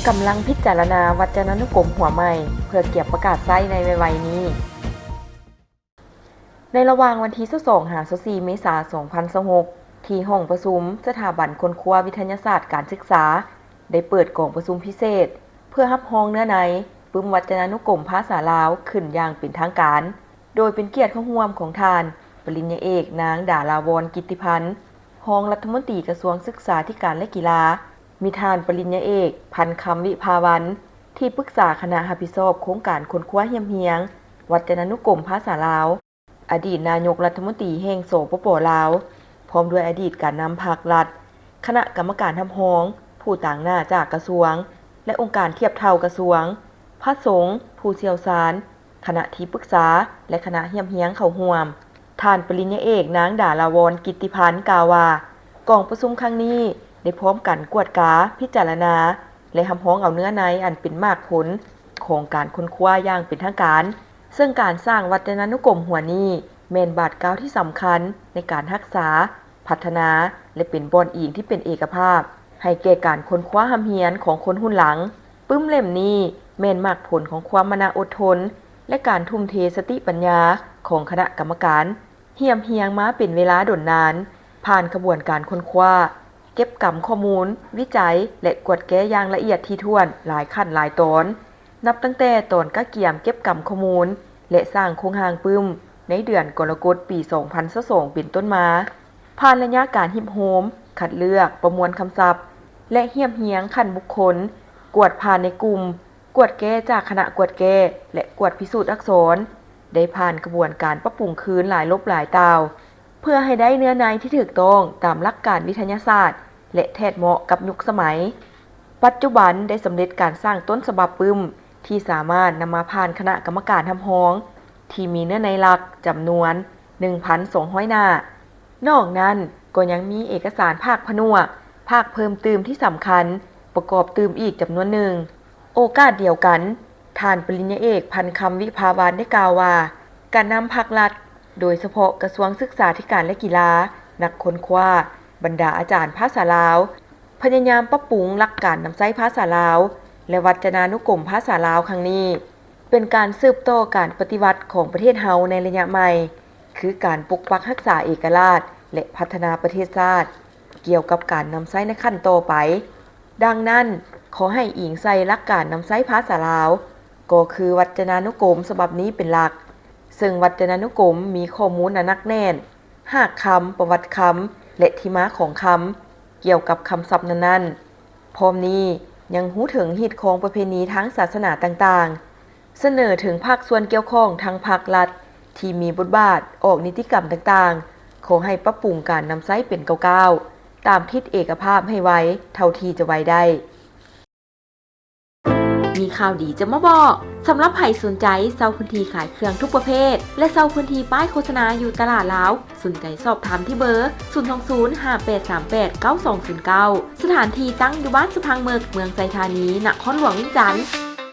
ກຳລັງພິຈາລະນາວັດຈະນານຸກົມຫົວໃໝ່ ເພື່ອກຽມປະກາດໃຊ້ໃນໄວໆນີ້. ໃນລະຫວ່າງວັນທີຊາວສອງ ຫາ ຊາວສີ່ ເມສາ ສອງພັນຊາວຫົກ ທີ່ຫ້ອງປະຊຸມສະຖາບັນຄົ້ນຄວ້າວິທະຍາສາດການສຶກສາ ໄດ້ເປີດກອງປະຊຸມພິເສດ ເພື່ອຮັບຮອງເນື້ອໃນປຶ້ມວັດຈະນານຸກົມພາສາລາວຂຶ້ນຢ່າງເປັນທາງການ, ໂດຍເປັນກຽດເຂົ້າຮ່ວມຂອງທ່ານ ປະລິນຍາເອກ ນາງ ດາລາວອນ ກິດຕິພັນ ຮອງລັດຖະມົນຕີກະຊວງສຶກສາທິການ ແລະ ກິລາ, ມີທ່ານປະລິນຍາເອກ ພັນຄຳ ວິພາວັນ ທີ່ປຶກສາຄະນະຮັບຜິດຊອບໂຄງການຄົ້ນຄວ້າຮຽບຮຽງວັດຈະນານຸກົມພາສາລາວ, ອະດີດນາຍົກລັດຖະມົນຕີແຫ່ງ ສປປ ລາວ, ພ້ອມດ້ວຍອະດີດການນຳພັກລັດ, ຄະນະກຳມະການຮັບຮອງ, ຜູ້ຕາງໜ້າຈາກກະຊວງ ແລະ ອົງການທຽບເທົ່າກະຊວງ, ພະສົງ, ຜູ້ຊ່ຽວຊານ, ຄະນະທີ່ປຶກສາ ແລະ ຄະນະຮຽບຮຽງເຂົ້າຮ່ວມ. ທ່ານປະລິນຍາເອກ ນາງ ດາລາວອນ ກິດຕິພັນ ກ່າວວ່າ ກອງປະຊຸມຄັ້ງນີ້ໄດ້ພ້ອມກັນກວດກາ, ພິຈາລະນາ ແລະ ຮັບຮອງເອົາເນື້ອໃນອັນເປັນໝາກຜົນຂອງການຄົ້ນຄວ້າຢ່າງເປັນທາງການ, ເຊິ່ງການສ້າງວັດຈະນານຸກົມຫົວນີ້ແມ່ນບາດກ້າວທີ່ສຳຄັນໃນການຮັກສາ, ພັດທະນາ ແລະ ເປັນບ່ອນອີງທີ່ເປັນເອກະພາບໃຫ້ແກ່ການຄົ້ນຄວ້າຮ່ຳຮຽນຂອງຄົນຮຸ່ນຫຼັງ. ປຶ້ມເຫຼັ້ມນີ້ແມ່ນໝາກຜົນຂອງຄວາມມານະອົດທົນ ແລະ ການທຸ່ມເທສະຕິປັນຍາຂອງຄະນະກຳມະການ ຮຽບຮຽງມາເປັນເວລາດົນນານ, ຜ່ານຂະບວນການຄົ້ນຄວ້າ, ເກັບກຳຂໍ້ມູນ, ວິໄຈ ແລະ ກວດແກ້ຢ່າງລະອຽດຖີ່ຖ້ວນຫຼາຍຂັ້ນຫຼາຍຕອນ, ນັບຕັ້ງແຕ່ຕອນກະກຽມເກັບກຳຂໍ້ມູນ ແລະ ສ້າງໂຄງຮ່າງປຶ້ມໃນເດືອນກໍລະກົດປີສອງພັນຊາວສອງເປັນຕົ້ນມາ, ຜ່ານໄລຍະການຮິບໂຮມ, ຄັດເລືອກ, ປະມວນຄຳສັບ ແລະ ຮຽບຮຽງຂັ້ນບຸກຄົນ, ກວດຜ່ານໃນກຸ່ມ, ກວດແກ້ຈາກຄະນະກວດແກ້ ແລະ ກວດພິສູດອັກສອນ, ໄດ້ຜ່ານຂະບວນການປັບປຸງຄືນຫຼາຍລົບຫຼາຍຕ່າວ ເພື່ອໃຫ້ໄດ້ເນື້ອໃນທີ່ຖືກຕ້ອງຕາມຫຼັກການວິທະຍາສາດ ແລະ ແທດເໝາະກັບຍຸກສະໄໝ. ປັດຈຸບັນໄດ້ສຳເລັດການສ້າງຕົ້ນສະບັບປຶ້ມ ທີ່ສາມາດນຳມາຜ່ານຄະນະກຳມະການຮັບຮອງ ທີ່ມີເນື້ອໃນຫຼັກຈຳນວນໜຶ່ງພັນສອງຮ້ອຍໜ້າ. ນອກນັ້ນກໍຍັງມີເອກະສານພາກຜະນວກ, ພາກເພີ່ມຕື່ມທີ່ສຳຄັນ ປະກອບຕື່ມອີກຈຳນວນໜຶ່ງ. ໂອກາດດຽວກັນ, ທ່ານປະລິນຍາເອກ ພັນຄຳ ວິພາວັນ ໄດ້ກ່າວວ່າ ການນຳພັກລັດ, ໂດຍສະເພາະກະຊວງສຶກສາທິການ ແລະ ກິລາ, ນັກຄົ້ນຄວ້າ, ບັນດາອາຈານພາສາລາວ, ພະຍາຍາມປັບປຸງຫຼັກການນຳໃຊ້ພາສາລາວ ແລະ ວັດຈະນານຸກົມພາສາລາວຄັ້ງນີ້ ເປັນການສືບຕໍ່ການປະຕິວັດຂອງປະເທດເຮົາໃນໄລຍະໃໝ່, ຄືການປົກປັກຮັກສາເອກະລາດ ແລະ ພັດທະນາປະເທດຊາດ ກ່ຽວກັບການນຳໃຊ້ໃນຂັ້ນຕໍ່ໄປ. ດັ່ງນັ້ນ, ຂໍໃຫ້ອີງໃສ່ຫຼັກການນຳໃຊ້ພາສາລາວ, ກໍຄືວັດຈະນານຸກົມສະບັບນີ້ເປັນຫຼັກ, ເຊິ່ງວັດຈະນານຸກົມມີຂໍ້ມູນອັນໜັກແໜ້ນ, ຮາກຄຳ, ປະຫວັດຄຳ ແລະ ທີ່ມາຂອງຄຳ ກ່ຽວກັບຄຳສັບນັ້ນໆ. ພ້ອມນີ້ຍັງຮູ້ເຖິງຮີດຄອງປະເພນີທາງສາສະໜາຕ່າງໆ, ສະເໜີເຖິງພາກສ່ວນກ່ຽວຂ້ອງທາງພາກລັດທີ່ມີບົດບາດອອກນິຕິກຳຕ່າງໆ, ຂໍໃຫ້ປັບປຸງການນຳໃຊ້ເປັນກ້າວໆ ຕາມທິດເອກະພາບໃຫ້ໄວເທົ່າທີ່ຈະໄວໄດ້. ມີຂ່າວດີຈະມາບອກ, ສຳລັບໃຜສົນໃຈເຊົ່າພື້ນທີ່ຂາຍເຄື່ອງທຸກປະເພດ ແລະ ເຊົ່າພື້ນທີ່ປ້າຍໂຄສະນາຢູ່ຕະຫຼາດລາວ, ສົນໃຈສອບຖາມທີ່ເບີ ສູນສອງສູນ ຫ້າແປດສາມແປດ ເກົ້າສອງສູນເກົ້າ. ສະຖານທີ່ຕັ້ງຢູ່ບ້ານສະພັງເໝິກ, ເມືອງໄຊທານີ, ນະຄອນຫຼວງວຽງຈັນ.